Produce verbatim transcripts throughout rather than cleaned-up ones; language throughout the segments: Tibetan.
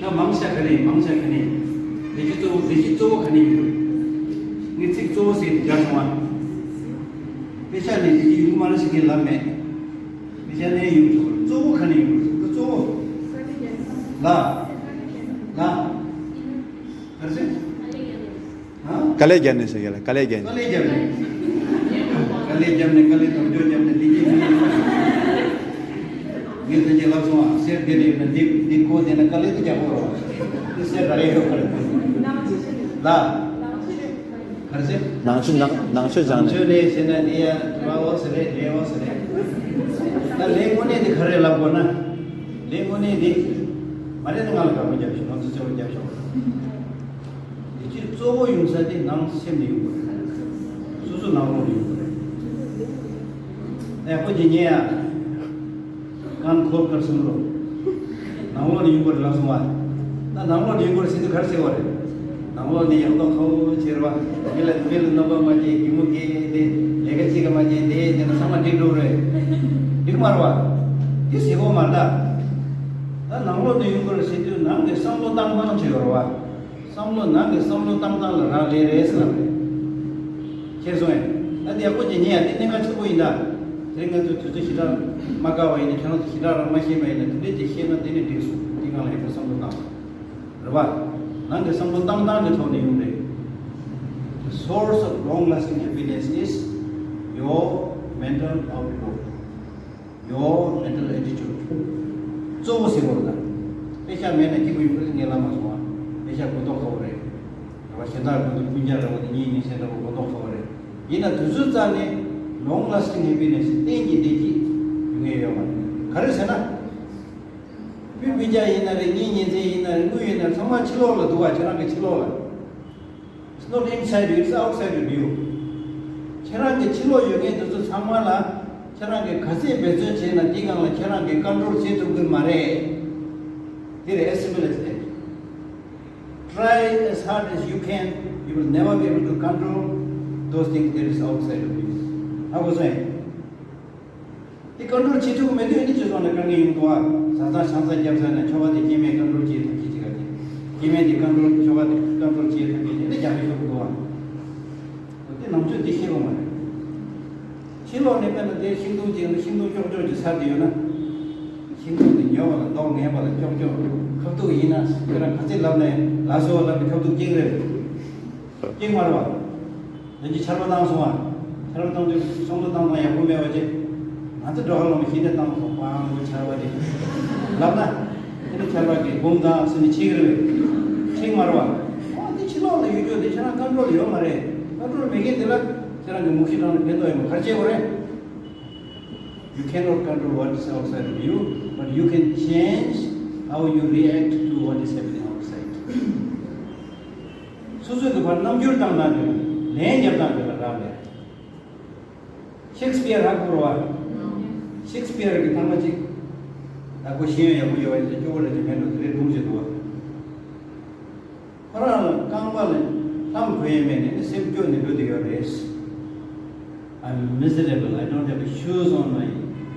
ད་མང་ཆ་ག་ནས་མང་ཆ་ག་ནས། བདེ་སྐྱིད་གཙོ་བོ་བདེ་སྐྱིད་གཙོ་བོ་ག་ནས་ཡོང་གི་རེད། ངས་ཚིག་གཙོ་བོ་ཟེར་ནས་སྦྱར་སོང་ང་། དཔེ་ཆ་ནས་བདེ་སྐྱིད་ཡོང་གི་མ་རེད་ཟེར་མཁན་ལབ་མེད། དཔེ་ཆ་ནས་ཡོང་གི་རེད། གཙོ་བོ་ག་ནས་ཡོང་གི་རེད། ད་གཙོ་བོ། ལ། ལ། ག་རེ་ཟེར། ཧ། དཀའ་ལས་བརྒྱབ་ནས་ཟེར་གྱི་ལ། དཀའ་ལས་བརྒྱབ་ནས། དཀའ་ལས་བརྒྱབ་ནས། དཀའ་ལས་བརྒྱབ་ནས། དཀའ་ལས་དམ་འཇོག་བརྒྱབ་ནས། འདི་གྱིས་མི་ཡིན། ངས་དེ་གྱིས་ལབ་སོང་ཨ། གསེར་དེ་ནས་ཡོད་ན་འདི་འདི་ཁོ་དེ་ན་དཀའ་ལས་དེ་རྒྱག་དགོས་རོགས། དེ་གསེར་རག་ཡས་ཡོད་ག་རེད། ལ། ག་རེ་ཟེར། ནང་ཆོས་ནང་ནང་ཆོས་སྦྱངས་ནས། ཆོས་ནས་ཟེར་ན་འདི་ཡ་དྲི་བ་འོ་ཟེར་རེད། ལས་འོ་ཟེར་རེད། ད་ལས་དངོས་གནས་འདི་ག་རེ་ལབ་དགོས་ན། ལས་དངོས་གནས་འདི་མ་རེད་ན་ང་ལ་དགའ་པོ་རྒྱབ་ཤོག་ང་ཚོ་གཅིག་པོ་རྒྱབ་ཤོག་བདེ་སྐྱིད་གཙོ་བོ་ཡོང་ས་དེ་ནང་སེམས་ནས་ཡོང་དགོས་རེད། སོ་སོ་ནང་ལོགས་ནས་ཡོང་དགོས་རེད། ཨེ་ཁོ་གྱིས་ཉེ་ཡ། ཀན་ཁོལ་ཀར་སུམ་རོ། ནང་ལོགས་ནས་ཡོང་དགོས་རེད་ལབ་སོང་བ། ད་ནང་ལོགས་ནས་ཡོང་དགོས་རེད་ཟེར་དུས་ག་རེ་ཟེར་བ་རེད། ནང་ལོགས་ནས་ཡག་མདོག་ཁ་པོ་བྱེད་རེད་བ། མི་ལ་མི་ལ་རྣམ་པ་མ་བྱེད། གད་མོ་བགད་དེ། ལས་ཀ་གཅིག་ག་མ་བྱེད་དེ། དེ་ན་ཚང་མ་འགྲིག་འགྲོ་རེད། འགྲིག་མ་རེད་བ། དེ་ཟེར་དགོས་མ་རེད་ད། ད་ནང་ལོགས་ནས་ཡོང་དགོས་རེད་ཟེར་དུས་ནང་གི་བསམ་བློ་བཏང་སྟངས་བྱེད་དགོས་རེད་བ། བསམ་བློ་ནང་གི་བསམ་བློ་བཏང་སྟངས་ལ་རག་ལས་རེད་ཟེར་ལབ་རེད། ཁྱེད་སོང་ཡ། ད་དེ་ཡག་པོ་ཅིག་ཉན་ཡ། དེ་གནད་འགག་ཆེན་པོ་ཡིན་ད། དེ་རིང་ང་ཚོ་དུས་ཚོད་ཞེ་དྲག་མ་བཀག་པ་ཡིན་ན། ཁྱེད་རང་ཚོ་ཞེ་དྲག་རང་མ་ཤེས་པ་ཡིན་ན། དེ་འདྲས་ཅིག་ཤེས་ན་དེ་ནས་འགྲིག་སོང་། དེ་སྒང་ལ་ཡག་པོ་བསམ་བློ་བཏང་སོང་། རེད་བ། ནང་གི་བསམ་བློ་བཏང་སྟངས་ཀྱི་ཐོག་ནས་ཡོང་རེད། The source of long lasting happiness is your mental outlook. Your mental attitude. གཙོ་བོ་ཟེར་བ་ལ། དཔེ་ཆ་མེད་ན་སྐྱིད་པོ་ཡོང་གི་རེད། ངས་ལབ་མ་སོང་བ། དཔེ་ཆ་གོ་རྟོགས་དཀའ་བོ་རེད། རེད་བ། གཞན་དག་གོ་རྟོགས་ཀུན་ཀྱང་རེད་བ། དེ་གཉིས་གཉིས་ཆ་འདྲ་བོ་གོ་རྟོགས་དཀའ་བོ་རེད། ཡིན་ན་དུས་ཚོད་རྩ་ནས་long lasting happiness གཏན་གྱི་བདེ་སྐྱིད་ཡོང་ངེས་ཡོད་མ་རེད། ག་རེ་ཟེར་ན། བུ་སྤུན་ཀྱག་ཡིན་ན་རེད། གཉེན་ཉེ་ཚན་ཡིན་ན་རེད། དངུལ་ཡིན་ན་རེད། ཚང་མ་ཕྱི་ལོགས་ལ་འདུག་བ། ཁྱེད་རང་གི་ཕྱི་ལོགས་ལ། It's not inside you, it's outside of you. ཁྱེད་རང་གི་ཕྱི་ལོགས་ཡོད་མཁན་དེ་ཚོ་ཚང་མ་ལ་ཁྱེད་རང་གིས་ག་ཚད་འབད་བརྩོན་བྱས་ན་དེའི་སྒང་ལ་ཁྱེད་རང་གིས་ཀོན་ཊོལ་བྱེད་ཐུབ་ཀྱི་མ་རེད། དེ་རེད། As simple as that. Try as hard as you can, you will never be able to control those things that is outside of you. ཧ་གོ་སོང་ངས། དེ་ཀོན་ཊོལ་བྱེད་ཐུབ་ཀྱི་མེད་དུས་ཨ་ནི་ཅི་སོང་ན་དཀའ་ངལ་ཡོང་འདུག་ཨ། བཟའ་ཚང་ཆང་ས་བརྒྱབ་ཚར་ན་ཁྱོ་ག་དེ་སྐྱེ་དམན་ཀོན་ཊོལ་བྱེད་ཐུབ་ཀྱི་ཅི་ག་གི། སྐྱེ་དམན་དེ་ཀོན་ཊོལ་ཁྱོ་ག་དེ་ཀོན་ཊོལ་བྱེད་ཐུབ་ཀྱི་ཅི་ནི་རྒྱ་མི་ཤོར་གི་འདུག་ཨ། འོ་དེ་ནང་ཆོས་དེ་ཤེས་དགོས་མ་རེད། ཕྱི་ལོགས་ནས་དཔེར་ན་དེ་ཤིང་སྡོང་ཅིག་ཡོད་ན་ཤིང་སྡོང་ཀྱོག་ཀྱོག་ཅིག་ཚར་དེ་ཡོད་ན། ཤིང་སྡོང་དེ་ཉོ་བ་ལ་མདོག་ངན་པ་ལ་ཀྱོག་ཀྱོག་ཁ་ཐུག་ཡིན་ན་ཁྱོད་རང་ག་ཚོད་ལབ་ནས་ལགས་སོ་ལབ་ནས་ཁ་ཐུག་སྐྱེ་གི་རེད། སྐྱེ་མ་རེད་བ། ཡང་ཅིག་ཆར་པ་བཏང་སོང་བ། ཆར་པ་བཏང་དུས་སོང་དུ་བཏང་སྟངས་ཡག་པོ་མེད་པ་ཅིག་ང་ཚོ་འགྲོ་ཁ་ལོང་བཞིན་དེ་བཏང་སོང་། པང་པོ་ཆར་པ་དེ་ལབ་ན། དེ་ནི་ཆར་པ་གི་སྒོམ་དང་སུ་ནི་ཆིག་རེད། ཆིག་མ་རེད་བ། ཨོ་དེ་ཕྱི་ལོགས་ལ་ཡོད་རྒྱུ་དེ་ཁྱེད་རང་ཀོན་ཊོལ་ཡོད་མ་རེད། ཀོན་ཊོལ་མེད་མཁན་དེ་ལ་ཁྱེད་རང་གི་མུ་ཤི་རང་ལ་ཕན་ཐོགས་ཡོད་མ། ག་རེ་བྱེད་དགོས་རེད། You cannot control what is outside of you, but you can change how you react to what is happening outside. སོ་སོ་གི་བར་རྣམ་འགྱུར་བཏང་སྟངས་དེ་ལ་ལན་རྒྱབ་སྟངས་དེ་ལ་རག་ལས། ཤེག་སི་པི་ཡར་ཧ་གོ་རེད་བ། ཤེག་སི་པི་ཡར་གྱི་ཐ་མ་གཅིག་ད་ཁོ་ཤེས་ཡོན་ཡག་པོ་ཡོད་པ་ཡིན་ཙང་སྐྱོ་བོ་རེད་ཅེས་མེད་འགྲོ། དེ་རེད་སྒྲུང་བྱེད་འདུག་བ། ཁོ་རང་ལ་རྐང་པ་ལ་ལྷམ་གོན་ཡས་མེད་ནས་སེམས་སྐྱོ་ནས་འགྲོ་བསྡད་ཡོད་རེད། I'm miserable. I don't have shoes on my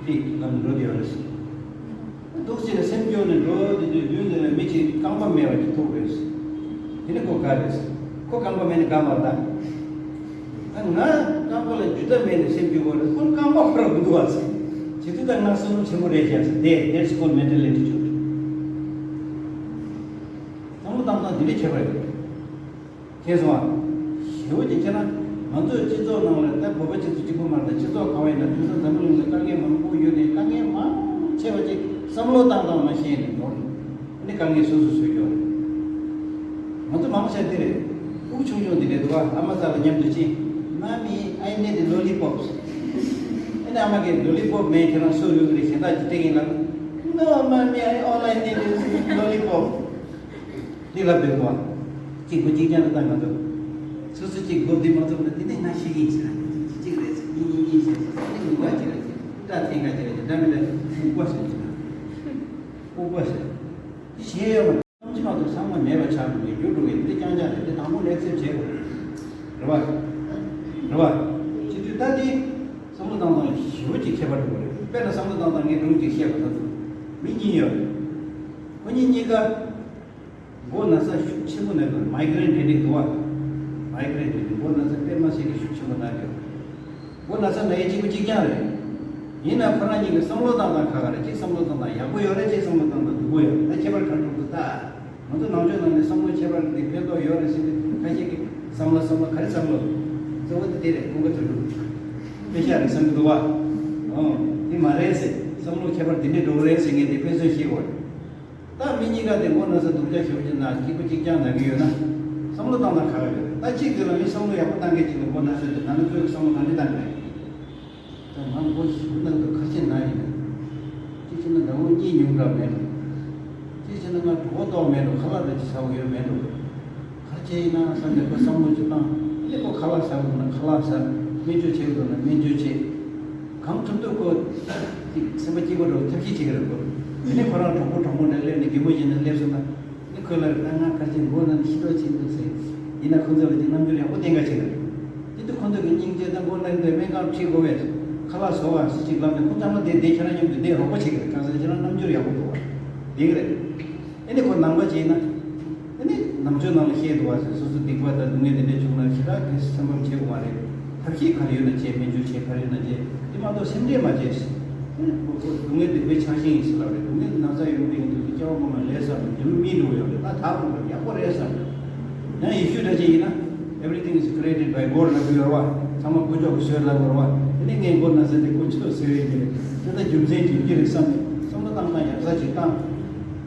feet. ལབ་ནས་འགྲོ་བསྡད་ཡོད་རེད། འདུག་སེ་ལ་སེམས་སྐྱོ་ནས་འགྲོ་བསྡད་དུས་མདུན་དེ་ལ་མི་གཅིག་རྐང་པ་མེད་པ་ཅིག་ཐུག་རེད། དེ་ནི་ཁོ་དགའ་རེད། ཁོ་རྐང་པ་མེད་ནས་དགའ་མ་རེད་ད། ད་ང་རྐང་པ་ལ་རྒྱུ་ད་མེད་ནས་སེམས་སྐྱོ་བོ་རེད། ཁོ་རྐང་པ་ཁོ་རང་མི་འདུག་བ་ཟེར། བྱེད་དུས་ད་ང་བསོད་ནམས་ཆེན་པོ་རེད་ཤག་ཟེར། དེ་that's called mental attitude. བསམ་བློ་བཏང་སྟངས་འདི་འདྲ་ཁྱད་པར་ཡོད། མཁྱེན་སོང་ཨ། ཞེ་པོ་ཅིག་ཁྱེད་རང་ང་ཚོའི་སྤྱི་ཚོགས་ནང་ལ་ད་བོད་པ་སྤྱི་ཚོགས་གཅིག་པུ་མ་རེད། ད་སྤྱི་ཚོགས་ག་བ་ཡིན་ན་དེང་སང་འཛམ་བུ་གླིང་ལ་དཀའ་ངལ་མང་པོ་ཡོད་དེ། དཀའ་ངལ་མང་ཆེ་བ་ཅིག་བསམ་བློ་བཏང་སྟངས་མ་ཤེས་ནས་ནོར། ཨ་ནི་དཀའ་ངལ་སོ་སོ་བཟོས་ཀྱོག་རེད། ང་ཚོ་མང་ཆེ་འདི་རེད། ཕྲུ་གུ་ཆུང་ཆུང་འདི་འདྲས་འདུག་ག་ཨ་མ་ཚ་ལ་མཉམ་དུ་ཕྱིན། Mommy, I need lollipops. ཨ་ནི་ཨ་མ་གིས་ལོ་ལི་པོབ་མེད། ཁྱེད་རང་སུ་ཡོད་ཀྱི་རེད། གཞན་དག་ཅིག་སྤྲད་ཀྱིན་ལབ། No, mommy, I, all I need is lollipop. འདི་ལ་འབད་བ། གཅིག་པུ་གཅིག་རྐྱང་དུ་བཏང་མ་ཐུབ། སོ་སོ་གཅིག་སྒོ་འདི་མ་ཐུབ་ན་དེ་ནས་ང་ཤི་གི་ཡིན་ཟེར། གཅིག་རེད་ཟེར། གཉིས་གཉིས་གཉིས་ཟེར། ཨ་ནི་ངུ་བ་གཅིག་རེད་ཟེར། སྐྲ་འཐེན་ག་གཅིག་རེད་ཟེར། འདྲ་མི་འདྲ་ལྐུགས་པ་ཟེར་གྱི་ན། ལྐུགས་པ་ཟེར། འདི་བྱས་ཡོད་མ་རེད། བསམ་གྱིས་མ་ཐུབ། ཚང་མ་མེད་པ་ཆགས་འགྲོ་གི་རྒྱུ་འགྲོ་གི། འདི་རྐྱང་རྐྱང་རེད། འདི་དང་པོ་ནས་ཚེ་བྱས་དགོས་རེད་བ། རེད་བ། བྱེད་དུས་ད་འདི་བསམ་བློ་བཏང་སྟངས་ཞེ་པོ་ཅིག་ཁྱད་པར་འགྲོ་གི་རེད། དཔེར་ན་བསམ་བློ་བཏང་སྟངས་ངས་སྒྲུང་ཅིག་བཤད་པ་ད་ཚོ་མི་གཉིས་ཡོད་རེད། ཁོ་གཉིས་གཉིས་ཀ་མགོ་ན་ཚ་ཤུགས་ཆེན་པོ་ན་གི་མའི་གྷི་རེན་དེ་འདྲས་འདུག་བ། མའི་གྷི་རེན་དེ་འདྲས་མགོ་ན་ཚ་དཔེ་མ་སྲིད་ཀྱི་ཤུགས་ཆེན་པོ་ན་གི། མགོ་ན་ཚ་ན་ཡི་གཅིག་པ་གཅིག་རྐྱང་རེད། ཡིན་ན་ཁོ་རང་གཉིས་ཀྱི་བསམ་བློ་བཏང་སྟངས་ཁ་ཁ་རེད། གཅིག་བསམ་བློ་བཏང་སྟངས་ཡག་པོ་ཡོད་རེད། གཅིག་བསམ་བློ་བཏང་སྟངས་སྡུག་པོ་ཡོད་རེད། ད་ཁྱད་པར་ག་འདྲ་འདུག་ད། ང་ཚོ་ནང་ཆོས་ནང་ནས་བསམ་བློ་ཁྱད་པར་འདི་ཕན་ཐོགས་ཡོད་རེད་ཟེར་དུས་ཁ་ཤས་ཀྱིས་བསམ་བློ་བསམ་བློ་ག་རེ་བསམ་བློ་གཙོ་བོ་དེ་དེ་རེད། ཀུན་དགའ་དོན་གྲུབ་དཔེ་ཤག་རེད་བསམ་གྱི་འདུག་བ། ཨོ། དེ་མ་རེད་ཟེར། བསམ་བློ་ཁྱད་པར་འདི་འདྲས་འགྲོ་གི་རེད་ཟེར་མཁན་དེ་དཔེ་མཚོན་ཤེས་དགོས་རེད། ད་མི་གཉིས་ཀ་དེ་མགོ་ན་ཚ་སྡུག་ཅག་ཞེ་པོ་ཅིག་ན་གཅིག་པ་གཅིག་རྐྱང་ན་གི་ཡོད་ན། བསམ་བློ་བཏང་ན་ག་རེ་ཡོད་རེད། ད་གཅིག་དེ་ལ་མི་བསམ་བློ་ཡག་པོ་བཏང་མཁན་གཅིག་ལ་མགོ་ན་ཚ་དེ་ན་ནི་ཁོས་བསམ་བློ་ག་འདྲ་བཏང་གི་རེད། ད་ང་མགོ་ཞིག་ན་འདུག་ཁ་ཤས་ན་ཡིན་ན། གཅིག་བྱས་ན་ཟླ་ངོ་གཉིས་ཉུང་དྲགས་མེད་འགྲོ། གཅིག་བྱས་ན་ང་གྲོད་ཁོག་ལྟོགས་མེད་འགྲོ། ཁ་ལག་རེ་ཅིག་ཟ་དགོས་ཡོད་མེད་འགྲོ། ག་རེ་བྱས་ཡིན་ན་བསམ་ནས་ཁོ་བསམ་བློ་ཅིག་བཏང་། ཨ་ནི་ཁོ་ཁ་ལག་ཟ་དགོས་ན་ཁ་ལག་ཟ། སྨན་བཅོས་བྱེད་དགོས་ན་སྨན་བཅོས་བྱེད། གང་ཐུབ་ཐུབ་ཁོ་ཅིག་སེམས་པ་སྐྱིད་པོ་འགྲོ་ཐབས་ཤེས་བྱེད་ཀྱི་རེད་ཁོ། ཨ་ནི་ཁོ་རང་གྲོགས་པོ་གྲོགས་མོ་འདྲ་སླེབས་ནས་གད་མོ་བྱས་ནས་སླེབས་སོང་ན། ནི་ཁོས་ལབ་རེད། ད་ང་ཁ་ཅིག་མགོ་ན་ནི་ཤི་འགྲོ་ཕྱིན་འདུག་ཟེར། ཡིན་ན་ཁོ་ཚོ་ལ་ཅིག་རྣམ་འགྱུར་ཡག་པོ་བསྟན་ག་བྱེད་ཀྱི་རེད། དེ་དུས་ཁོ་ཚོ་གི་སྙིང་རྗེ་དང་མགོ་ན་ནི་སྨན་ཁང་ཁྲིད་དགོས་པས། ཁ་ལག་བཟོ་བ་ཟེར་ཅིག་ལབ་ནས་ཁོ་ཚང་མ་དེ་དེ་ཁྱེད་རང་མཉམ་དུ་བསྡད་རོགས་པ་བྱེད་ཀྱི་རེད། གང་ཟེར་ཁྱེད་རང་རྣམ་འགྱུར་ཡག་པོ་འདུག་བ། བསྡད་ཀྱི་རེད། ཨ་ནི་ཁོ་ནང་པ་བྱས་ན། ཨ་ནི་ནང་ཆོས་ནང་ལ་བཤད་འདུག་བ་ཟེར། སོ་སོ་སྡིག་པ་དང་སྡུག་བསྔལ་དེ་འདྲས་བྱུང་ན་ཞེ་དྲག་གི་སེམས་ཕམ་བྱེད་དགོས་མ་རེད། ཐབས་ཤེས་ག་རེ་ཡོད་ན་བྱེད། སྨན་བཅོས་བྱེད། ག་རེ་ཡོད་ན་བྱེད། དེ་མ་གཏོགས་སེམས་ཁྲལ་མ་བྱེད་ཟེར། ཨ་ནི་ཁོ་ཁོ་སྡུག་བསྔལ་སྡིག་པའི་ཆགས་ཞེན་ཡིན་ཟེར་ལབ་རེད། སྡུག་བསྔལ་ན་ཚ་ཡོང་དུས་ཡིན་དུས་སྐྱེ་བ་སྔོན་མ་ལས་བསགས་ནས་རྒྱུན་སྨིན་འགྲོ་ཡོད་རེད། ད་ད་རུང་ཡག་པོ་རེད་བསམ་རེད། ཡང་ཡེ་ཤུ་འདྲ་ཅིག་ཡིན་ན། Everything is created by God ལབ་ཀྱི་ཡོད་རེད་བ། ཚང་མ་དཀོན་མཆོག་གིས་བཟོས་ལབ་ཀྱི་ཡོད་རེད་བ། དེ་ནས་ངས་མགོ་ན་ཚ་དེ་དཀོན་མཆོག་གིས་བཟོས་ཡིན་གྱི་རེད། དེ་ལྟར་རྒྱུ་མཚན་ཅིག་ཡིན་གྱི་རེད་བསམ་ནས་བསམ་བློ་བཏང་སྟངས་ཡག་ས་ཅིག་བཏང་།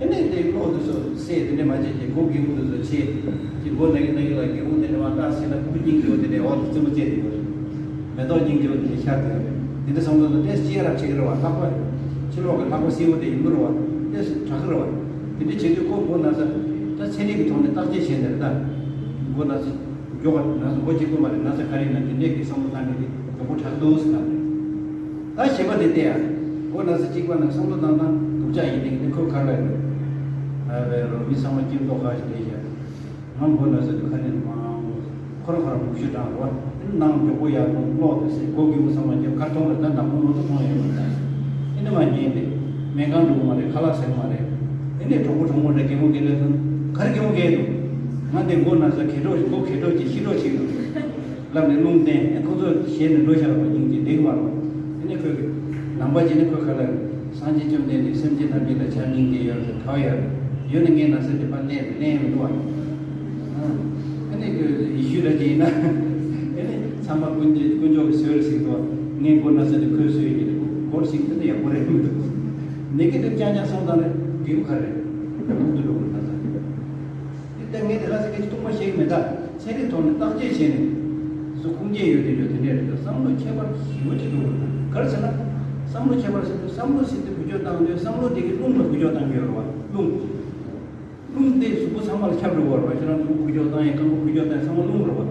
དེ་ནས་དེ་གློག་དེ་ཚོ་བསད། དེ་འདྲས་མ་བྱེད་ཅིག་མགོ་སྒེའུ་ཁུང་དེ་ཚོ་ཕྱེ། ཅིག་མགོ་ན་གི་ན་གི་ལ་སྒེའུ་ཁུང་དེ་འདྲས་མ་བཏགས་ཟིན་ན་ཁུ་སྙིང་རྗེ་བོ་དེ་འདྲས་འོག་ཏུ་རྩེད་མོ་རྩེ་དེ་ཡོད་རེད། མེ་ཏོག་སྙིང་རྗེ་བོ་དེ་འདྲས་ཤར་དེ་ཡོད་རེད། དེ་འདྲས་བསམ་བློ་དང་ཏོག་ཙམ་ཅི་ཡ་རབས་བྱེད་ཀྱི་རེད་བ། ལྷག་པ་ཕྱི་ལོགས་ཀྱི་ལྷག་པ་སེར་པོ་དེ་ཡིན་གྱི་རེད་བ། ཏོག་ཙམ་དྲག་གི་རེད་བ། དེ་འདྲས་བྱེད་དུས་ཁོ་མགོ་ན་ཚ་ད་ཚན་རིག་གི་ཐོག་ནས་བརྟག་དཔྱད་བྱས་ནས་རེད་ད། མགོ་ན་ཚ། མགྱོགས་པ་ན་ཚ་མགོ་གཅིག་པོ་མ་རེད། ན་ཚ་ག་རེ་ཡིན་ན་དེ་འདྲས་ཀྱི་བསམ་བློ་བཏང་མཁན་དེ་མགྱོགས་པོ་དྲག་འདུག་ཟེར་ལབ་རེད། ད་གཞན་པ་དེ་བལྟས་ཡ། མགོ་ན་ཚ་གཅིག་པ་ན་བསམ་བློ་བཏང་སྟངས་སྡུག་ཅག་ཡིན་ནའི་ཁོ་ག་ལ་རེད། ཨ་བའི་རོ་མི་ཚང་མ་སྐྱིད་མདོག་ཁ་ཞིག་བསྡད་ཤག་ང་མགོ་ན་ཚ་དེ་ཁ་ནས་མང་ཁོ་རང་ཁོ་རང་མུ་ཤུ་དྲངས་རོ། དེ་ནང་མགྱོགས་པོ་ཡར་ཐོན་གློག་དེ་སེ་མགོ་སྒེའུ་ཁུང་ཚང་མ་རྒྱབ་ཁར་ཐོན་རེད། ད་ནག་པོ་མང་པོ་མཐོང་ཡོད་མ་རེད། ཨེ་ནི་མ་ཉན་ཏེ། སྨན་ཁང་འགྲོ་གི་མ་རེད། ཁ་ལག་ཟ་གི་མ་རེད། ཨེ་ནི་གྲོགས་པོ་གྲོགས་མོ་འདྲ་གད་མོ་བགད་ལས་སོང་། ག་རེ་གད་མོ་བགད་འདུག་ང་དེ་མགོ་ན་ཚ་གད་གྲོགས་ཤིག་མགོ་གད་གྲོགས་ཀྱིས་ཤི་གྲོགས་བྱེད་འདུག་ལབ་ནས་རླུང་བསྟན། ཨེ་ཁོ་ཚོ་ཞེད་ནས་འགྲོ་ཤག་ར་བ། སྙིང་རྗེ་བསྡད་གི་མ་རེད། ཨེ་ནི་ཁོས་ནང་པ་བྱས་ནས་ཁོས་ག་ལ་སངས་རྒྱས་བཅོམ་ལྡན་འདས་སེམས་ཅན་རྣམས་ཀྱི་ལ་ཆགས་སྙིང་རྗེ་ཡོད་ཟེར་ག་བ་ཡོད་རེད། ཡོད་ནི་ངས་ན་ཚ་དེ་ཕར་ལེན་ལེན་མི་འདུག་བ། ཨ་ནི་ཁོས་ཡེ་ཤུ་འདྲ་ཅིག་ཡིན་ན། ཨེ་ནི་ཚང་མ་དཀོན་མཆོག་དཀོན་མཆོག་གིས་བཟོས་རེད་ཟེར་གི་འདུག་ངས་མགོ་ན་ཚ་དེ་ཁོས་བཟོས་ཡིན་གྱི་རེད། སྒོར་ཞིག་དེ་ནི་ཡག་པོ་རེད་མི་འདུག་ནེ་གེ་ཊིབ་རྐྱང་རྐྱང་སོང་ཙང་ནི་འགྲིག་གི་ག་རེད། ཁོང་དུ་འགྲོ་གི་ན་ཚ་དེ། དེ་ལྟར་ངས་དེ་ག་ཚོད་ཀྱི་ཐུག་མ་ཤེས་ཀྱི་མེད། ད་ཚན་རིག་ཐོག་ནས་བརྟག་དཔྱད་བྱས་ནས་སུ་ཁུངས་སྐྱེལ་ཡོད་དེ་ཡོད་དེ་འདྲས་རེད། ད་བསམ་བློ་ཁྱད་པར་ཞེ་པོ་ཅིག་འགྲོ་གི་རེད། ག་རེ་ཟེར་ན། བསམ་བློ་ཁྱད་པར་ཟེར་དུས་བསམ་བློ་ཟེར་དུས་འགུལ་སྐྱོད་བཏང་དུས་བསམ་བློ་དེ་གི་རླུང་ལ་འགུལ་སྐྱོད་བཏང་གི་ཡོད་རེད་བ། རླུང་། རླུང་དེ་གཟུགས་པོ་ཚང་མ་ལ་ཁྱབ་འགྲོ་གི་ཡོད་རེད་བ། ཁྱེད་རང་གཟུགས་འགུལ་སྐྱོད་བཏང་ཡས། རྐང་པ་འགུལ་སྐྱོད་བཏང་ཡས། ཚང་མ་རླུང་རེད་བ།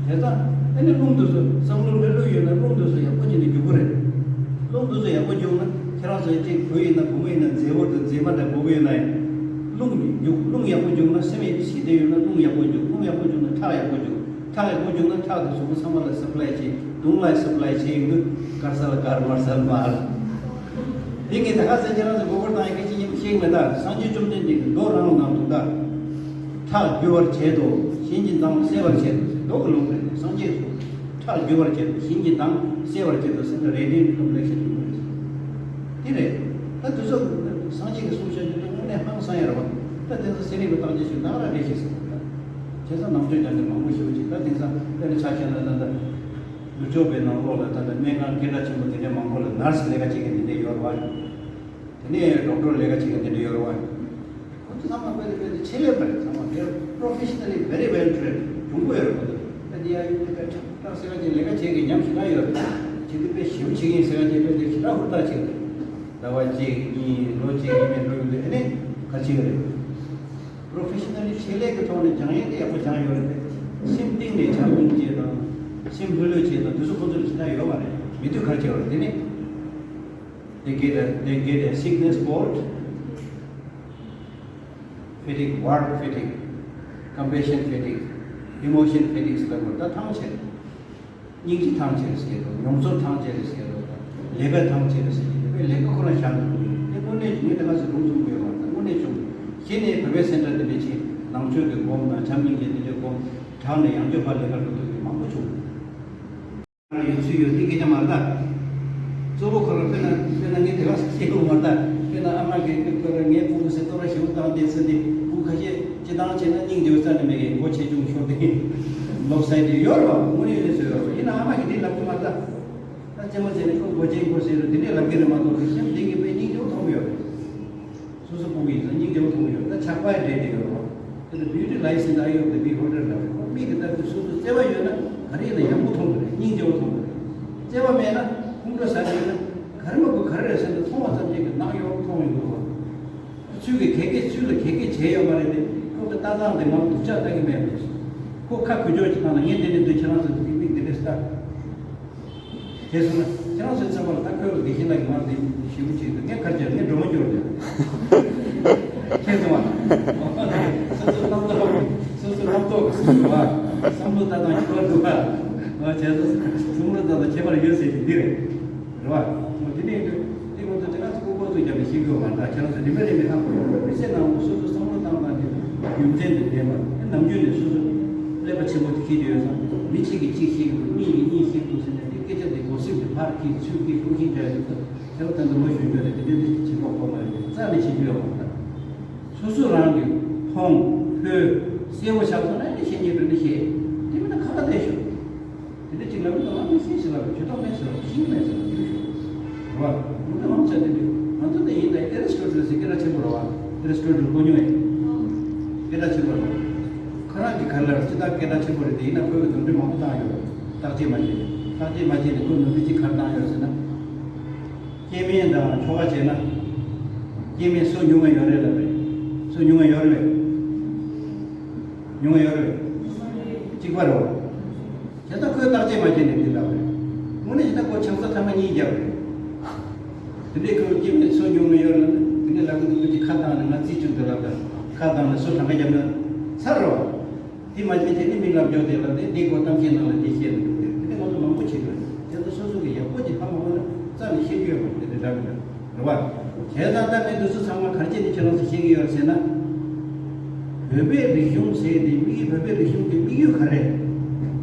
བྱས་ཙང་ཨ་ནི་རླུང་དེ་ཚོ་བསམ་བློ་ལྷོད་ལྷོད་ཡོད་ན་རླུང་དེ་ཚོ་ཡག་པོ་བྱས་ནས་རྒྱུག་གི་རེད། རླུང་དེ་ཚོ་ཡག་པོ་རྒྱུག་ན་ཁྱེད་རང་ཚོ་གཅིག་བུ་ཡིན་ན་བུ་མོ་ཡིན་ན་མཛེས་པོ་དང་མཛེས་མ་འདྲ་སྤོ་གི་ཡོད་ན་ཡང་། རླུང་རྒྱུག་རླུང་ཡག་པོ་རྒྱུག་ན་སེམས་ཞི་བདེ་ཡོད་ན་རླུང་ཡག་པོ་རྒྱུག་རླུང་ཡག་པོ་རྒྱུག་ན་ཁྲག་ཡག་པོ་རྒྱུག་ཁྲག་ཡག་པོ་རྒྱུག་ན་ཁྲག་དེ་གཟུགས་པོ་ཚང་མ་ལ་སབ་ལའི་བྱེད། དུང་ལ་སབ་ལའི་བྱེད་ཡོང་དུས་དཀར་གསལ་དཀར་དམར་གསལ་དམར། དེ་ངས་ད་ག་ཚོད་ཁྱེད་རང་ཚོ་མགོ་སྐོར་བཏང་ཡག་གི་ཅི་ཡིན་ཤེས་མེད། ད་སངས་རྒྱས་བཅོམ་ལྡན་འདས་ཀྱིས་མདོ་རང་ལ་གནང་འདུག་ད་ཁྲག་རྒྱུ་བར་བྱེད་དོ། གཞན་གྱི་མདངས་སེལ་བར་བྱེད་དོ་ཟེར་མདོ་གི་ལུང་རེད། སངས་རྒྱས་སུ་ཁྲག་རྒྱུ་བར་བྱེད་དོ། གཞན་གྱི་མདངས་སེལ་བར་བྱེད་དོ་ཟེར་ན་རེ་ཌན་ཌི་ཀོམ་པི་ལེག་ཤན་གྱི་ལུང་རེད། དེ་རེད། ད་དེ་ཚོ་སངས་རྒྱས་ཀྱིས་གསུངས་བཞག་རྒྱུ་དེ་དངོས་གནས་ཧང་སང་ཡ་རེད་བ། ད་དེ་ཚོ་ཚན་རིག་པ་བརྟག་དཔྱད་བྱས་ན་ད་ག་རང་འགྲེལ་བཤད་ཟེར་བ། ད་བྱས་ཙང་ནང་ཆོས་སྦྱང་མཁན་མང་པོ་ཞེ་པོ་ཅིག་ད་དེང་སང་དཔེར་ན་ཆ་བཞག་ན་ད་ལྟ་ནུབ་ཕྱོགས་པའི་ནང་ལོགས་ལ་ད་ལྟ་སྨན་ཁང་སྐད་གྲགས་ཆེན་པོ་དེ་འདྲའི་མང་པོ་ལ་ནར་སི་ལས་ཀ་བྱེད་མཁན་དེ་འདྲ་ཡོད་རེད་བ། དེ་ནས་ཌོག་ཊར་ལས་ཀ་བྱེད་མཁན་དེ་འདྲ་ཡོད་རེད་བ། ཁོ་ཚོ་ཚང་མ་དཔེ་དེ་དཔེ་དེ་ཆེད་ལས་པ་རེད། ཚང་མ་they are professionally very well trained གྱོང་པོ་ཡོད་རེད། ཁོ་ཚོ་དཔེ་དེ་ཡ་ཡུལ་དེ་དཔེ་ཁྲག་ཁྲག་སེ་ག་ཅིག་ལས་ཀ་བྱེད་མཁན་ཉམས་ཞེ་དྲག་ཡོད་རེད། བྱེད་དུས་དཔེ་ཞེ་པོ་བྱེད་མཁན་སེ་ག་ཅིག་དཔེ་དེ་ཞེ་དྲག་ཧུར་ཐག་བྱེད་རེད། ཟླ་བ་གཅིག་གཉིས་ལོ་གཅིག་ཡིན་མིན་འགྲོ་ཡོང་དུས་ཨ་ནི་ག་བྱེད་རེད། པྲོ་ཕེ་ཤི་ནལ་ལི་ཆེད་ལས་ཀྱི་ཐོག་ནས་སྦྱང་ཡས་དེ་ཡག་པོ་སྦྱང་ཡོད་རེད་དེ། སེམས་གཏིང་ནས་བྱམས་སྙིང་རྗེ་དང་། སེམས་ལྷོད་ལྷོད་བྱེད་དང་དེ་ཚོ་ཁོ་ཚོར་ཇི་ལྟར་ཡོད་མ་རེད། མི་དུས་ག་རེ་བྱེད་པ་རེད། དེ་ནི། They get a, they get a sickness called fatigue, work fatigue, compassion fatigue, emotion fatigue ཟེར་བ་ད་ཐང་ཆད། སྙིང་རྗེ་ཐང་ཆད་ཟེར་གྱི་འདུག་མྱོང་ཚོར་ཐང་ཆད་ཟེར་གྱི་འདུག་ལས་ཀ་ཐང་ཆད་ཟེར་གྱི་འདུག་དཔེ་ལས་ཀ་ཁོ་ན་བཞག་འདུག་དེ་དངོས་གནས་ངས་དེ་ག་ཚོད་རུང་ཚུགས་དགོས་པ་དང་དངོས་གནས་བྱུང་ གཞི་ནས་བོད་པའི་སེམས་ཁྲལ་དེ་འདྲ་བྱས། ནང་ཆོས་ཀྱི་སྒོམ་དང་བྱམས་སྙིང་རྗེ་དེ་འདྲའི་སྒོམ་དྲངས་ནས་ཡང་བསྐྱར་ཕར་ལས་ཀ་འགྲོ་ཐུབ་མཁན་མང་པོ་བྱུང་། ཡོད་ཚུལ་ཡོད་དེ་སྐད་ཆ་མ་རེད་ད། གཙོ་བོ་ཁོ་རང་དཔེར་ན་དཔེར་ན་ངས་དེ་ག་སྐྱེ་དགོས་མ་རེད་ད། དཔེར་ན་ཨ་མ་གིས་ཁོ་རང་ངའི་སྤུ་གུ་ཟེར་ཏོ་ར་ཞེ་པོ་བཏང་དེ་ཟེར་ཏེ་སྤུ་གུ་ཁ་ཤས་སྤྱི་བཏང་བྱས་ན་སྙིང་རྗེ་བོ་རྩ་ནས་མེད་མཁན་མགོ་ཆེ་ཆུང་ཤོར་ཏེ་ལོབ་སའི་ཌི་ཡོད་རེད་བ། དངོས་ཡོད་གནས་ཚུལ་ཡོད་རེད་བ། ཡིན་ན་ཨ་མ་གིས་དེ་ལབ་ཀྱི་མ་རེད་ད། ད་རྩེད་མོ་རྩེ་ནས་ཁོ་མགོ་ཆེན་ཁོ་ཟེར་རུ་དེ་འདྲས་ལབ་ཀྱི་རེད་མ་གཏོགས་སེམས་གཏིང་གི་དཔེ་སྙིང་རྗེ་བོ་མཐོང་གི་ཡོད་རེད། སོ་སོ་སྤུ་གུ་ཡིན་ཙང་སྙིང་རྗེ་བོ་མཐོང་གི་ཡོད། ད་ཆགས་པ་འདྲེས་འདྲེས་ཡོད་རེད་བ། དེ་ལ་beauty lies in the eye of the beholder ལབ་རེད། ཁོ་མིག་གི་ལྟ་དུས་སོ་སོ་བརྩེ་བ་ཡོད་ན་ག་རེ་ཡིན་ན་ཡག་པོ་མཐོང་གི་རེད། སྙིང་རྗེ་བོ་མཐོང་གི་རེད། བརྩེ་བ་མེད་ན་ཁོང་ཁྲོ་ཟ་གི་ཡོད་ན་ག་རེ་མ་དགོས་ག་རེ་རེད་ཟེར་ནས་མཐོང་བ་ཙམ་གྱིས་ཀྱི་ནག་ཡོང་མཐོང་ཡོང་གི་རེད་བ། ཚུལ་གྱིས་ག་གེ་ཚུལ་ལ་ག་གེ་བྱས་ཡོད་མ་རེད་དེ། ཁོ་གི་ལྟ་སྟངས་དེ་ང་སྡུག་ཅག་ལྟ་གི་མེད་པ་རེད། ཁོ་ཁ་གུ་ཅོག་ཅིག་བཏང་ན་ངས་འདི་ནས་འདུག་ཁྱེད་རང་ཚོ་འདི་མིག་འདི་འདྲས་ལྟ། དེ་སོང་ན་ཁྱེད་རང་ཚོའི་ཚན་པ་ལ་ད་ཁོས་ལ་འགའ་ཤས་ལ་ཡི་མར་འདི་ཞེ་པོ་ཅིག་འདུག་ངས་ཁར་བྱས་ངས་སྒྲོལ་མ་སྐྱོར་ཏེ། ཁྱེད་ཚོ་བ། སོ་སོའི་རྣམ་རྟོག་སོ་སོའི་རྣམ་རྟོག་སོ་སོའི་བ། བསམ་བློ་ལྟ་སྟངས་ཁྱད་པར་འདུག་བ། བྱས་ཙང་བསམ་བློ་ལྟ་སྟངས་ཁྱད་པར་ཡོད་ཟེར་གྱི་འདི་རེད། རེད་བ། འོ་དེ་ནས་ཡིན་དུས་དེ་ཁོ་ཚོ་དེ་ག་ཚོད་ཁོ་ཁོ་ཚོ་རྒྱབ་ནས་ཤེས་དགོས་མ་རེད། ད་ཁྱེད་རང་ཚོ་རིམ་པས་རིམ་པས་ཧ་གོ་ཡོང་རེད། མི་ཚེ་ནང་ལ་སོ་སོ་བསམ་བློ་བཏང་སྟངས་དེ་རྒྱུ་མཚན་དེ་ལྡན་པ་ནམ་རྒྱུན་ནས་སོ་སོ་ཀླད་པ་ཆེན་པོ་དེ་ཁྱེར་གྱི་ཡོད་ཙང་། མི་གཅིག་གིས་གཅིག་ཤེས་ཀྱི་འདུག་གཉིས་ཀྱིས་གཉིས་ཤེས་ཀྱི་འདུག་ཟེར་ནས་དེ་སྐད་ཆ་དེ་གོ་སྲིབ་དེ་ཕར་ཁྱེར་ཚུར་ཁྱེར་ཀློག་ཤེས་བྱ་ཡོད་ཙང་། ཁྱེད་རང་ད་དུང་མ་ཞུ་རྒྱུ་རེད། དེ་འདྲའི་དེ་བྱེད་ཁོག་ཁོག་མ་རེད། རྩ་ནས་བྱེད་རྒྱུ་ཡོད་མ་རེད། སོ་སོ་རང་གིས་མཐོང་ཐོས་གསལ་པོ་ཆགས་སོང་ན་ནི་བཤད་ཉན་འགྲོ་ནི་བཤད། དེ་མིན་ན་ཁ་ཁ་བསྡད་ཤོག་དེ་འདྲ་ཅིག་ལབ་ཡོང་དུས་ང་མི་སེམས་ཤིག་ལབ་པའི་ཇུས་གཏོགས་མེད་ཟེར་བ་ཤིང་མེད་ཟེར་བ་ཡོད་ཤོག་རེད་བ། མི་འདྲ་མང་ཆ་དེ་འདྲ་ང་ཚོ་དེ་ཡིན་ད། ཨེ་རི་སི་ཊོ་ཊལ་ཟེར་སྐད་གྲགས་ཆེན་པོ་རེད་བ། ཨེ་རི་སི་ཊོ་ཊལ་གོ་མྱོང་ཡིན། སྐད་གྲགས་ཆེན་པོ་རེད་བ། ཁོ་རང་གིས་ག་རེ་ལབ་ཅི་ལྟར་སྐད་གྲགས་ཆེན་པོ་རེད། དེ་ཡིན་ན་ཁོས་ནོར་འཁྲུལ་མང་པོ་བཏང་ཡོད་རེད། བརྟག་དཔྱད་མ་བྱས། བརྟག་དཔྱད་མ་བྱས་ནས་ཁོས་ནོར་འཁྲུལ་ཅིག་ག་རེ་བཏང་ཡོད་ཟེར་ན། སྐྱེ་དམན་དང་ཁྱོ་ག་བྱས་ན། སྐྱེ་དམན་སུ་ཉུང་བ་ཡོད་རེད་ལབ་རེད། སུ་ཉུང་བ་ཡོད་རེད། ཉུང་བ་ཡོད་རེད། གཅིག་པ་རེད་བ། བྱས་ཙང་ཁོས་བརྟག་དཔྱད་མ་བྱས་ནས་འདི་ལབ་རེད། དངོས་གནས་བྱས་ན་ཁོ་ཆང་ས་ཐེངས་མ་གཉིས་བརྒྱབ་རེད། དེ་འདྲའི་ཁོས་སྐྱེ་དམན་སུ་ཉུང་བ་ཡོད་རེད་ལབ་ནས། དེ་འདྲའི་ལབ་གི་འདུག་མི་གཅིག་ཁ་བཏང་ནས་ང་རྩིས་བཅུག་འདི་ལབ་ད། ཁ་བཏང་ནས་སུ་གྲངས་ཀ་བརྒྱབ་ན་ཚར་རེད་བ། དེ་མ་བྱས་བྱས་ནས་མི་ལབ་རྒྱུ་དེ་ལབ་དེ་འདི་ཁོ་གཏམ་བཤད་ནང་ལ་འདི་བཤད་མི་འདུག་དེ་དེ་ང་ཚོ་མང་པོ་བྱེད་དགོས། དེ་ཚོ་སོ་སོ་གི་ཡག་པོ་ཅིག་ཧ་མ་གོ་ན་རྩ་ནས་བཤད་རྒྱུ་ཡོད་མ་རེད། དེ་འདྲ་མི་འདུག་རེད་བ། བྱས་ཙང་ད་ངས་འདི་ཚོ་ཚང་མ་ག་རེ་བྱས་ནས་ཁྱེད་རང་ཚོ་བཤད་ཀྱི་ཡོད་ཟེར་ན། བོད་པའི་རིག་གཞུང་ཟེར་དེ་དམིགས་ཡུལ། བོད་པའི་རིག་གཞུང་གི་དམིགས་ཡུལ་ག་རེ་རེད།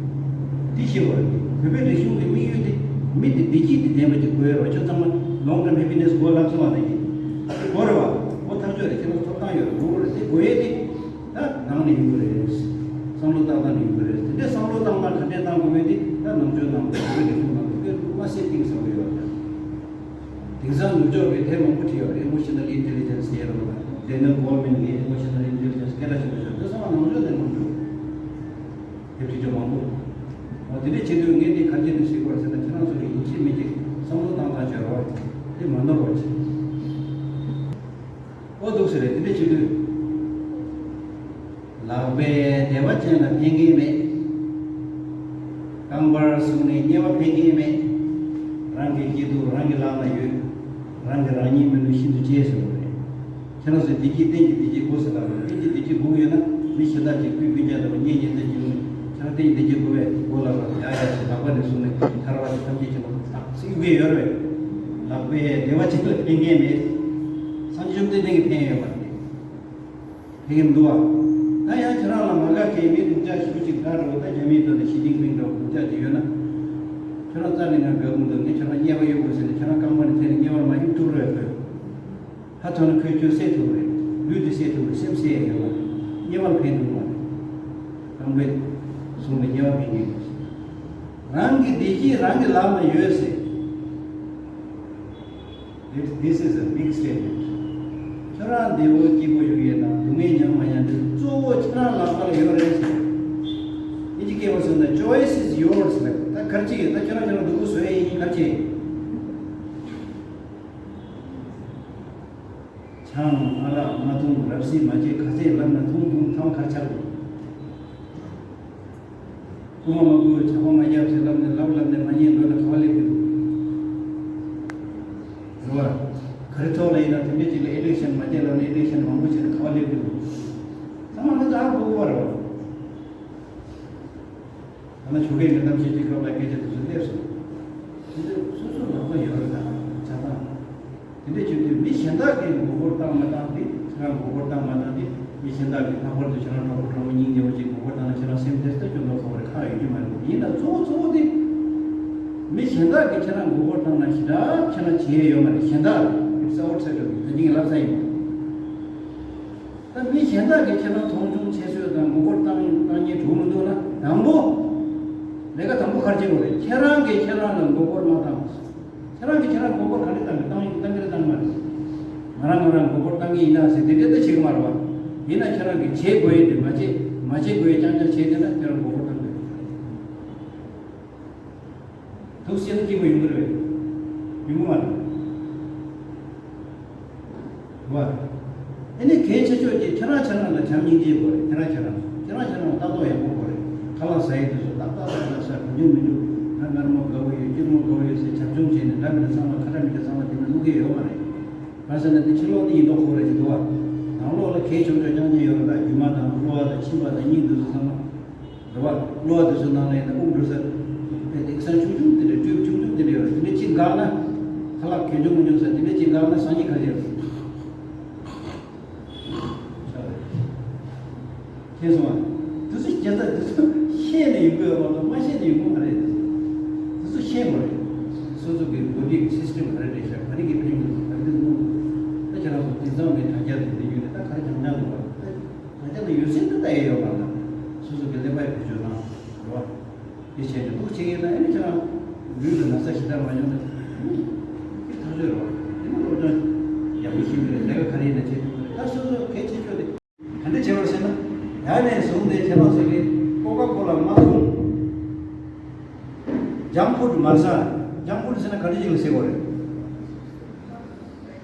འདི་ཤེས་དགོས་རེད། བོད་པའི་རིག་གཞུང་གི་དམིགས་ཡུལ་དེ་མི་དེ་བདེ་སྐྱིད་དེ་ལྡན་པ་ཅིག་དགོས་ཡོད་རེད་བ། ཁྱོད་ཚང་མ་long term happiness goal ལབ་སོང་བ་ནང་བཞིན། དེ་དགོས་རེད་བ། དགོས་ཐག་ཆོད་རེད། ཁྱེད་རང་ཚོ་ཐོབ་ཐང་ཡོད་རེད། དགོས་རེད། དེ་དགོས་ཡས་དེ། ད་ནང་ནས་ཡོང་གི་རེད། བསམ་བློ་བཏང་སྟངས་ནས་ཡོང་གི་རེད། དེ་འདྲའི་བསམ་བློ་བཏང་སྟངས་ག་འདྲས་བཏང་དགོས་མེད་དེ་ད་ནང་ཆོས་ནང་དུ་བོད་རིག་གཞུང་ནང་དུ་དཔེ་མ་སྲིད་གཏིང་ཟབ་པོ་ཡོད་རེད། དེང་སང་ནུབ་ཕྱོགས་པའི་དེབ་མང་པོ་བྲིས་ཡོད་རེད། Emotional Intelligence ཟེར་རོ། Daniel Goleman གྱི་Emotional Intelligence སྐད་གྲགས་ཆེན་པོ་ཡོད། དེ་ཚང་མ་ནང་ཆོས་ནས་ལོངས་བྱུང་། དེབ་བྲིས་རྒྱུ་མང་པོ། འོ་དེ་འདྲས་བྱེད་དུས་ངས་འདི་ག་རེ་བྱས་ནས་ཟེར་དགོས་རེད་ཟེར་ན། ཁྱེད་རང་ཚོ་གི་ཡིན་གཅིག་མིན་གཅིག་བསམ་བློ་བཏང་སྟངས་བྱེད་རོགས། དེ་མ་ནོར་བ་བྱེད། ཨོ་འདུག་ཟེར་རེད། དེ་འདྲ་བྱེད་དུས། ལག་པས་བདེ་བ་ཅན་ལ་ཕན་མཁན་མེད། རྐང་པར་བཟུང་ནས་དམྱལ་བ་ཕན་མཁན་མེད། རང་གི་སྐྱིད་སྡུག་རང་གི་ལག་ན་ཡོད། རང་གིས་རང་ཉིད་མི་ནུས་ཤིན་ཏུ་གཅེས་ཟེར་བ་རེད། ཁྱེད་རང་ཚོས་བདེ་སྐྱིད་གཏན་གྱི་བདེ་སྐྱིད་དགོས་ཟེར་ལབ་རེད། གཏན་གྱི་བདེ་སྐྱིད་དགོས་ཀྱི་ཡོད་ན་མི་གཞན་དག་ཅིག་སྐུའི་སྤུན་ཀྱག་དང་གཉེན་ཉེ་ཚན་གྱི་ལུང་ནས་ཁྱེད་རང་གཏན་གྱི་བདེ་སྐྱིད་དགོས་པས་དགོས་ལབ་ར། ཡ་ཡ་ཟེར་ལག་པ་ནས་བཟུང་ནས་ཐར་བ་ཅིག་ཐམས་ཅད་ཀྱི་ལོག་ཐག་ཚིག་དབུས་ཡོད་རེད། ལག་པས་བདེ་བ་ཅན་ལ་ཕན་མཁན་མེད། སངས་རྒྱས་བཅོམ་ལྡན་འདས་ཀྱིས་ཕན་ཡོད་མ་རེད། ཕན་གྱི་མི་འདུག་བ། ད་ཡང་ཁྱེད་རང་ལ་མ་དགའ་མཁན་མི་སྡུག་ཅག་ཞེ་པོ་ཅིག་དགའ་འགྲོ་བ། ད་རྒྱ་མིའི་དོན་དུ་ཞི་ཅིན་ཕིང་འདྲ་བོ་སྡུག་ཅག་ཅིག་ཡོད་ན། ཁྱེད་རང་རྩ་ནས་ང་དགའ་གི་མི་འདུག་ངས་ཁྱེད་རང་དམྱལ་བ་གཡུག་དགོས་ཟེར་ནས་ཁྱེད་རང་རྐང་པ་ནས་འཐེན་ནས་དམྱལ་བར་མ་གཡུག་ཐུབ་རེད་བོད། ཧ་ཐོན་ན་ཁོའི་ཁྱོད་བསད་ཐུབ་རེད། ལུས་འདི་བསད་ཐུབ་རེད། སེམས་བསད་ཡ་ཡོད་མ་རེད། དམྱལ་བར་ཕན་ཐུབ་མ་རེད། རྐང་པས་བཟུང་བའི་དམྱལ་བ་ཕན་གྱི་ཡོད། རང་གི་བདེ་སྐྱིད་རང་གི་ལག་ན་ཡོད་ཟེར། This, this is a big statement. ཁྱོད་རང་བདེ་བོ་སྐྱིད་པོ་ཡོད་ཡོད་དང་སྡུག་བསྔལ་མྱངས་མ་མྱངས་དེ་གཙོ་བོ་ཁྱོད་རང་ལག་པར་ཡོད་རེད་ཟེར། དབྱིན་ཇི་སྐད་པར་གསུངས་ན་choice is yours ལབ། ད་ག་རེ་བྱེད་ཡོད། ད་ཁྱོད་རང་ཁྱོད་རང་སྡུག་པོ་བཟོ་ཡ་ཡིན། ག་རེ་བྱེད་ཡོད། ཆང་ཨ་རག་མ་འཐུང་། རབ་གསལ་མ་བྱེད། ག་ཚད་ལབ་ན་འཐུང་འཐུང་། ཐང་གར་ཆག་འགྲོ། རྐུ་མ་མ་རྐུ། ཇག་པ་མ་རྒྱབ་ཟེར་ལབ་ནས་ལབ་ལབ་ནས་མ་ཉན་འགྲོ་ན་ག་བ་སླེབས་ཀྱི་འདུག་རེད་བ། ག་རེ་ཐོག་ལ་ཡིན་ན་དེ་འདྲས་ཅིག་ལ་ཨེ་ཌིག་ཤན་མ་བྱེད་ལབ་ནས་ཨེ་ཌིག་ཤན་མང་པོ་བྱས་ནས་ག་བ་སླེབས་ཀྱི་འདུག་ཚང་མ་ང་ཚོ་ཧ་གོ་གི་མ་རེད་བ། ད་ནི་ཆོ་གའི་ཉེ་འགྲམ་ཞིག་གི་སྐབས་ལ་སྐད་ཆ་དེ་ཚོ་སླེབས་སོང་། དེ་ཚོ་སོ་སོ་ལག་པ་ཡོད་རེད་ད་ཆ་ཚང་། དེ་འདྲ་བྱེད་དུས་མི་གཞན་དག་གིས་མགོ་སྐོར་བཏང་མ་བཏང་དེ་ ཁྱེད་རང་མགོ་སྐོར་བཏང་མ་བཏང་དེ། མི་གཞན་དག་གིས་ལྷག་པར་དུ་ཁྱེད་རང་གྲོགས་པོ་གྲོགས་མོ་སྙིང་རྗེ་པོ་ཅིག་མགོ་སྐོར་བཏང་ན་ཁྱེད་རང་སེམས་དེ་ལྟ་སྐྱོ་མདོག་ཁ་པོ་རེད། ཁག་ཡོད་རྒྱུ་མ་རེད། ཡིན་ན་གཙོ་བོ་གཙོ་བོ་དེ། མི་གཞན་དག་གིས་ཁྱེད་རང་མགོ་སྐོར་བཏང་ན་ཞེ་དྲག་ཁྱེད་རང་བྱེད་ཡས་ཡོད་མ་རེད། གཞན་དག་ལ་ཨིཊ་ཨའུཊ་སའིཌ་ཨོཕ་ད་ཅིག་ལབ་ས་ཡིན། ད་མི་གཞན་དག་གིས་ཁྱེད་རང་མཐོང་ཆུང་ཆེ་བཟོས་དང་མགོ་སྐོར་བཏང་བཏང་ཉེན་འགྲོ་མི་འདུག་ན། དང་པོ། ལས་ཀ་དང་པོ་ག་རེ་བྱེད་དགོས་རེད། ཁྱེད་རང་གིས་ཁྱེད་རང་ལ་མགོ་སྐོར་མ་བཏང་། ཁྱེད་རང་གིས་ཁྱེད་རང་མགོ་སྐོར་ག་འདྲ་བཏང་གི་བཏང་ཡིན་བཏང་གི་རེད་བཏང་མ་རེད། ང་རང་ང་རང་མགོ་སྐོར་བཏང་གི་ཡིན་ན་ཟེར་དེ་འདྲ་ད་བྱེད་ཀྱི་མ་རེད་བ། ཡིན་ན་ཁྱེད་རང་གིས་བྱེད་དགོས་ཡས་དེ་མ་བྱེད་མ་བྱེད་དགོས་ཡས་རྐྱང་རྐྱང་བྱས་བསྡད་ན་ཁྱེད་རང་མགོ་སྐོར་བཏང་གི་རེད། ཐུགས་སེམས་སྐྱིད་པོ་ཡོང་གི་རེད། ཡོང་གི་མ་རེད། བ། ཨ་ནི་གལ་ཆེ་ཤོས་ཀྱི་ཁྱེད་རང་ཁྱེད་རང་ལ་བྱམས་སྙིང་རྗེ་དགོས་རེད། ཁྱེད་རང་ཁྱེད་རང་ཁྱེད་རང་ཁྱེད་རང་ལ་ལྟ་རྟོག་ཡག་པོ་དགོས་རེད། ཁ་ལག་ཟ་ཡས་དེ་ཚོ་ཏག་ཏག་ཏག་ཏག་ཟ། གང་བྱུང་མི་འདུག་ང་མངར་མོ་དགའ་བོ་ཡོད། སྐྱུར་མོ་དགའ་བོ་ཡོད་ཟེར་བྱབ་ཆུང་བྱས་ནས་འདྲ་མི་འདྲ་ཚང་མ་ཁ་ཁྲ་མི་ཁྲ་ཚང་མ་དེ་ན་བླུག་གི་ཡོད་མ་རེད། གང་ཟེར་ན་དེ་ཕྱི་ལོགས་དེ་ཡིན་མདོག་ཁ་པོ་རེད་ཅིག་འདུག་བ། ནང་ལོགས་ལ་གལ་ཆུང་ཆུང་རྐྱང་རྐྱང་ཡོད་རེད། ད་རྒྱུ་མ་དང་གློ་བ་དང་མཆིན་པ་དང་སྙིང་དེ་ཚོ་ཚང་མ། རེད་བ། གློ་བ་དེ་ཚོ་ནང་ལ་ཡིན་ན་དབུགས་འགྲོ་ས། དཔེ་དེང་སང་ཆུང་ཆུང་དེ་འདྲ་ཊིའུབ་ཆུང་ཆུང་དེ་འདྲ་ཡོད་རེད། དེ་འདྲ་གཅིག་འགག་ན། ཁ་ལག་གང་བྱུང་མི་འདུག་ས་དེ་འདྲ་གཅིག་འགག་ན་སང་ཉིན་ག་རེ་ཡོད་རེད། མཁྱེན་སོང་ང་། དེ་ཚོ་སྐྱེ་རྩ་དེ་ཚོ་ཤེས་ནས་ཡོང་གི་ཡོད་མ་གཏོགས་མ་ཤེས་ནས་ཡོང་གི་མ་རེད། དེ་ཚོ་ཤེས་དགོས་རེད། སོ་སོ་གི་བོ་ཌི་སིས་ཊམ་ག་རེ་རེད་ཤག་ག་རེ་གི་ཕན་གི་འདུག་ག་རེ་གི་གནོད་འདུག་ད་ཁྱེད་རང་ཚོ་དེང་སང་གི་དྲ་རྒྱ་དེ་འདྲ་ཡོད་རེད། ད་ག་རེ་སྦྱང་སྦྱང་འདུག་བ། ད་ཁྱེད་ཚོ་ཡོད་ཚད་འདི་ལྟ་ཡས་ཡོད་མ་རེད། སོ་སོ་གི་ཀླད་པ་ཡི་བེད་སྤྱོད་གནང་། རེད་བ། དེ་བྱས་ནས་ལུགས་བྱེད་ཀྱི་ན་ཨ་ནི་ཁྱེད་རང་ལུས་ལ་ན་ཚ་ཞེ་དྲག་མ་ཡོང་ན་ཨ་ནི་དེ་ཐག་ཆོད་རེད་བ། དེ་ནི་སློབ་སྦྱོང་ཡག་པོ་ཤེས་ཀྱི་རེད། ལས་ཀ་ག་རེ་ཡིན་ན་བྱེད་ཐུབ་ཀྱི་རེད། ད་སོ་སོ་གལ་ཆེ་ཤོས་དེ་ག་འདྲ་བྱེད་པར་ཟེར་ན། ད་ནས་བཟུང་སྟེ་ཁྱེད་རང་ཚོ་གིས་ཀོ་ཀ་ཀོ་ལ་མ་འཐུང་། ཇང་ཕུཌ་མ་ཟ། ཇང་ཕུཌ་ཟེར་ན་ག་འདྲ་ཅིག་ལ་ཟེར་དགོས་རེད།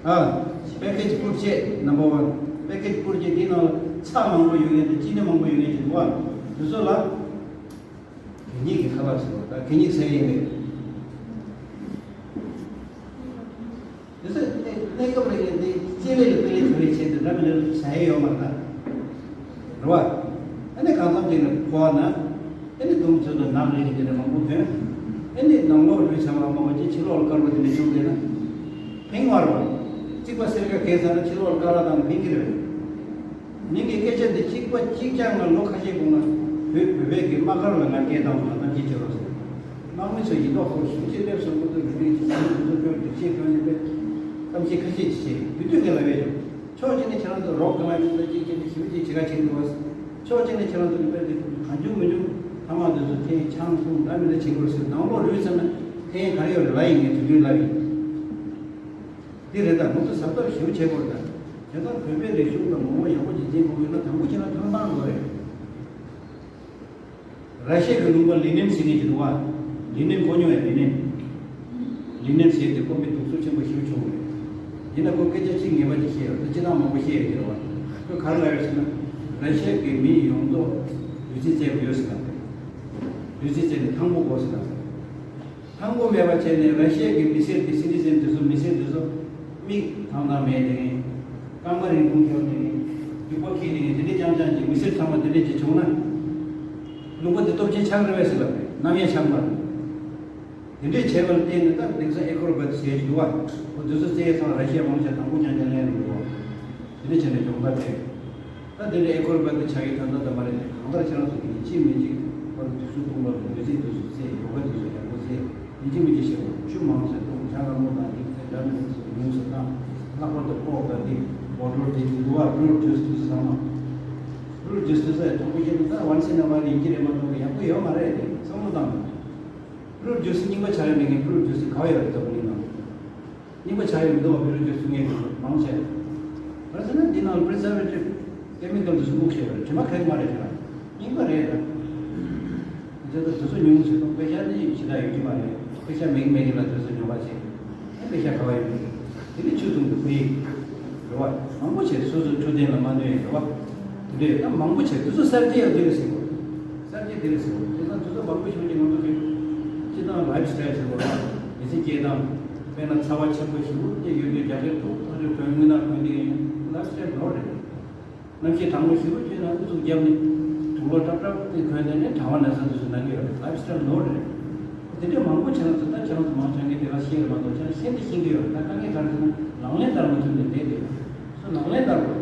ཨ། པེ་ཀེཇ་ཕུཌ་བཅས་ནམ་བར་ཝན། པེ་ཀེཇ་ཕུཌ་བཅས་དེའི་ནང་ལ་ཚྭ་མང་པོ་ཡོད་མཁན་དང་ཅི་ནི་མང་པོ་ཡོད་མཁན་ཅིག་འདུག་བ། དེ་ཚོ་ལ་གད་སྙིགས་ཀྱི་ཁ་ལག་ཟེར་བ་དང་གད་སྙིགས་ཟེར་ཡས་མེད། དེ་ཚོ་གནས་སྐབས་རེ་ངས་འདི་ལྕེ་ལེ་ལ་པེ་ལེ་ཐུ་ལེ་བྱས་ཏེ་འདྲ་མི་འདྲ་ཟ་ཡས་ཡོད་མ་རེད་ད། རེད་བ། ཨ་ནི་གང་འཚམ་ཅིག་ལ་ཕོ་བ་ན། ཨ་ནི་དུང་ཚོད་དུ་ནག་རིལ་རིལ་དེ་འདྲ་མང་པོ་ཐོན། ཨ་ནི་ནང་ལོགས་ལུས་ཚང་མ་མང་པོ་ཅིག་ཕྱི་ལོགས་ལ་དཀར་པོ་དེ་འདྲ་བྱུང་བསྡད་ན། ཕན་མ་རེད་བ། གཅིག་པ་སེར་ཁ་གས་ཚར་ན་ཕྱི་ལོགས་ལ་དཀར་ར་བཏང་ན་ཕན་གྱི་རེད། ནིང་གི་སྐད་ཆ་འདི་གཅིག་པ་གཅིག་རྐྱང་ང་ལོ་ཁ་ཤས་གོང་ལ་བོད་བོད་པའི་གི་དམག་སྒར་ལ་ང་སྐད་བཏང་བ་ལ་གཏམ་གྱི་བྱེད་རོགས་ཟེར། དམག་མི་ཚོ་ཡིན་མདོག་ཁ་པོ་ཞེ་པོ་ཅིག་སླེབས་སོང་། ཁོ་ཚོ་ཡུལ་མི་ཅིག་ཚང་མ་ཁོ་ཚོ་སྐྱོར་སྒྲིག་ཆས་གྱོན་ནས་པས་གཏམ་བཤད་ཁ་ཤས་ཅིག་བྱས། དེ་དུས་ངས་ལབ་ཡས་བྱུང་། ཕྱོགས་གཅིག་ནས་ཁྱེད་རང་ཚོ་རོག་གི་ལ་ཅིག་ལ་ཅིག་ཅིག་ནས་ཞེ་པོ་ཅིག་བྱེད་ཁ་བྱེད་འདུག་བ། ཕྱོགས་གཅིག་ནས་ཁྱེད་རང་ཚོ་གི་པས་དེ་གང་བྱུང་མི་བྱུང་ཐ་མག་དེ་ཚོ་འཐེན་ཆང་འཐུང་འདྲ་མི་འདྲ་བྱེད་དགོས་ཟེར། ནང་ལོགས་ལུས་ཚར་ན་འཐེན་ག་རེ་ཡོད་རེད་ལབ་ཡིན། ངས་དེ་དུས་ལབ་ཡིན། འདི་རེད། ད་ང་ཚོ་གཟབ་གཟབ་ཞེ་པོ་བྱེད་དགོས་རེད། ད་དེ་ལྟར་བོད་པའི་རིག་གཞུང་ལ་ངོ་བོ་ཡག་པོ་ཅིག་འཛིན་དགོས་ཀྱི་ན་དང་པོ་བྱས་ན་ཐོབ་ཐང་དགོས་རེད། ར་ཤི་ཡ་གི་ལུང་པ་ལི་ནིན་ཟེར་མཁན་ཅིག་འདུག་བ། ལི་ནིན་གོ་མྱོང་ཡ། ལི་ནིན། ལི་ནིན་ཟེར་དེ་ཁོ་མི་སྡུག་སོ་ཆེན་པོ་ཞེ་པོ་བྱུང་བ་རེད། ཡིན་ན་ཁོ་སྐད་ཆ་གཅིག་ངེས་པ་ཅིག་བཤད་ཡོད། ད་སྤྱིར་བཏང་མང་པོ་བཤད་ཡོད་ཀྱི་རེད་བ། ཁོས་ག་རེ་ལབ་ཡོད་ཟེར་ན། ར་ཤི་ཡ་གི་མི་ཡོངས་རྫོགས་བདུད་རྩི་བཙལ་དགོས་ཡོད་ཟེར་ལབ་རེད། བདུད་རྩི་བཙལ་ནས་ཐང་པོ་དགོས་ཟེར་ལབ་རེད། ཐང་པོ་མེད་པ་བྱས་ནས་ར་ཤི་ཡ་གི་མི་སེར་གྱི་སི་ཊི་ཛེན་དེ་ཚོ་མི་སེར་དེ་ཚོ་མིག་ཐང་ཐང་མེད་དེ། རྐང་པ་རིང་ཐུང་ཤོར་དེ། རྒྱུག་པ་ཁྱེར་དེ། དེ་འདྲས་རྐྱང་རྐྱང་གི་མི་སེར་ཚང་མ་དེ་འདྲས་ཅིག་བྱུང་ན། ལུང་པ་དེ་སྟོབས་ཆེན་ཆགས་རེད་པས་ཟེར་ལབ་པས། ནམ་ཡང་ཆགས་མ་རེད། དེ་འདྲས་བྱས་པ་ལ་བརྟེན་ནས་ད་དེང་སང་ཨེ་ཁོར་བ་དེ་ཟེར་གྱི་འདུག་བ། ཁོ་དེ་ཚོ་བཙལ་ཡས་ཚང་ར་ཤི་ཡ་མང་ཆེ་དང་པོ་རྐྱང་རྐྱང་ལེན་རེད་འདུག་བ། དེ་འདྲས་བྱས་ནས་སྦྱོང་བརྡར་སྤྲད། ད་དེ་འདྲའི་ཨེ་ཁོར་བ་དེ་ཆགས་ཀྱི་ད་ལྟ་ད་མ་རེད་དེ། གང་ལྟར་ཁྱེད་རང་ཚོ་གིས་གཅིག་མིན་གཅིག་ཁོ་རང་དུས་སུ་གཏོང་བར་འདོད་རྩིས་དུས་སུ་བཙལ། ཡོ་ག་དུས་སུ་ཡག་པོ་བཙལ། ཡིན་གཅིག་མིན་གཅིག་བྱེད་དགོས། ཆུ་མང་ཙམ་འཐུང་། ཇ་དཀར་མོ་དང་འདི་དེ་འདྲ་མི་འདྲ་ཚོ་ཉུང་ཙམ་བཏང་། ལྷག་པར་དུ་ཁོག་དང་འདི་བོ་ཊལ་འདི་འདུག་བ། ཕུ་རུཊ་ཇུས་དུས་སུ་ཚང་མ། ཕུ་རུཊ་ཇུས་དུས་སུ་དྲང་པོ་བཤད་ན་ད་ཝན་སི་ཨིན་ཨ་ཝ་ཡལ་ཡིན་གྱི་རེད་མ་གཏོགས་ཡག་པོ་ཡོད་མ་རེད་དེ། བསམ་བློ་བཏང་། ཕུ་རུཊ་ཇུས་རྙིང་པ་ཆགས་ཡོད་མེད་ཀྱི་ཕུ་རུཊ་ཇུས་ག་བ་ཡོད་རེད་ད་གླིང་ནང་། རྙིང་པ་ཆགས་ཡོད་མི་འདུག་བ། ཕུ་རུཊ་ཇུས་གསུང་མཁན་མང་ཆེ། ག་རེ་ཟེར་ན་འདི་ནང་པི་རི་ཛར་ཝེ་ཊིབ་ཀེ་མི་ཀལ་དེ་ཚོ་བླུགས་བྱས་པ་རེད། དྲི་མ་གང་ཡང་མ་རེད་ཟེར། རྙིང་པ་རེད་ད། དེ་ཚོ་དེ་ཚོ་ཉུང་ཟེར་དང་། པེ་ཤ་ནི་ཞེ་དྲག་ཡོད་ཀྱི་མ་རེད། པེ་ཤ་མེད་མེད་ཀྱི་ལ་དེ་ཚོ་ཉོ་བ་བྱས། ཨེ་པེ་ཤ་ག་བ་ཡོད་མེད་ཀྱི། དེ་ནི་ཆུ་འཐུང་གི་ཕུ་ཡིག་རེད་བ། མང་པོ་བྱས་སོ་སོའི་འཕྲོད་བསྟེན་ལ་མ་གནོད་ཡས་རེད་བ། དེ་འདྲས་ད་མང་པོ་བྱས་དེ་ཚོ་གསར་བརྗེ་ཡང་དེ་རེད་ཟེར་གོ། གསར་བརྗེ་དེ་རེད་ཟེར་གོ། དེ་ཚོ་དེ་ཚོ་མང་པོ་ཞིག་ཅིག་ང་ཚོ་གི་སྤྱི་བཏང་ལའིབ་སི་ཊའིལ་ཟེར་གོ་ར། མི་ཚེ་སྐྱེལ་སྟངས། དཔེར་ན་ཚ་བ་ཆེན་པོ་ཞེ་པོ་དེ་ཡོད་དུས་རྒྱ་གར་དུ་ཐག་ཆོད་གོན་དངུལ་ནག་གོན་དེ་ཡིན། ལའིབ་སི་ཊའིལ་ནོར་རེད། གནམ་གཤིས་གྲང་མོ་ཞེ་པོ་བྱུང་ན་ཨུ་ཚུགས་བརྒྱབ་ནས་དུག་ལོག་ཀྲབ་ཀྲབ་དེ་གོན་དེ་ནས་གྲང་བ་ན་ཚ་དེ་ཚོ་ན་གི་ཡོད་རེད། ལའིབ་སི་ཊའིལ་ནོར་རེད། དེ་འདྲས་མང་པོ་བྱས་ན་ཚོ་ད་ཁྱེད་རང་ཚོ་མང་ཆེ་ངས་དེ་ག་ཤེས་རེད་མ་གཏོགས་ཁྱེད་རང་ཤེས་འདི་ཤེས་ཀྱི་ཡོད་རེད། ད་དཀའ་ངལ་ག་རེ་ཟེར་ན་ལག་ལེན་བསྟར་མ་ཐུབ་ནས་བསྡད་དེ་ཡོད་རེད། སོ་ལག་ལེན་བསྟར་དགོས།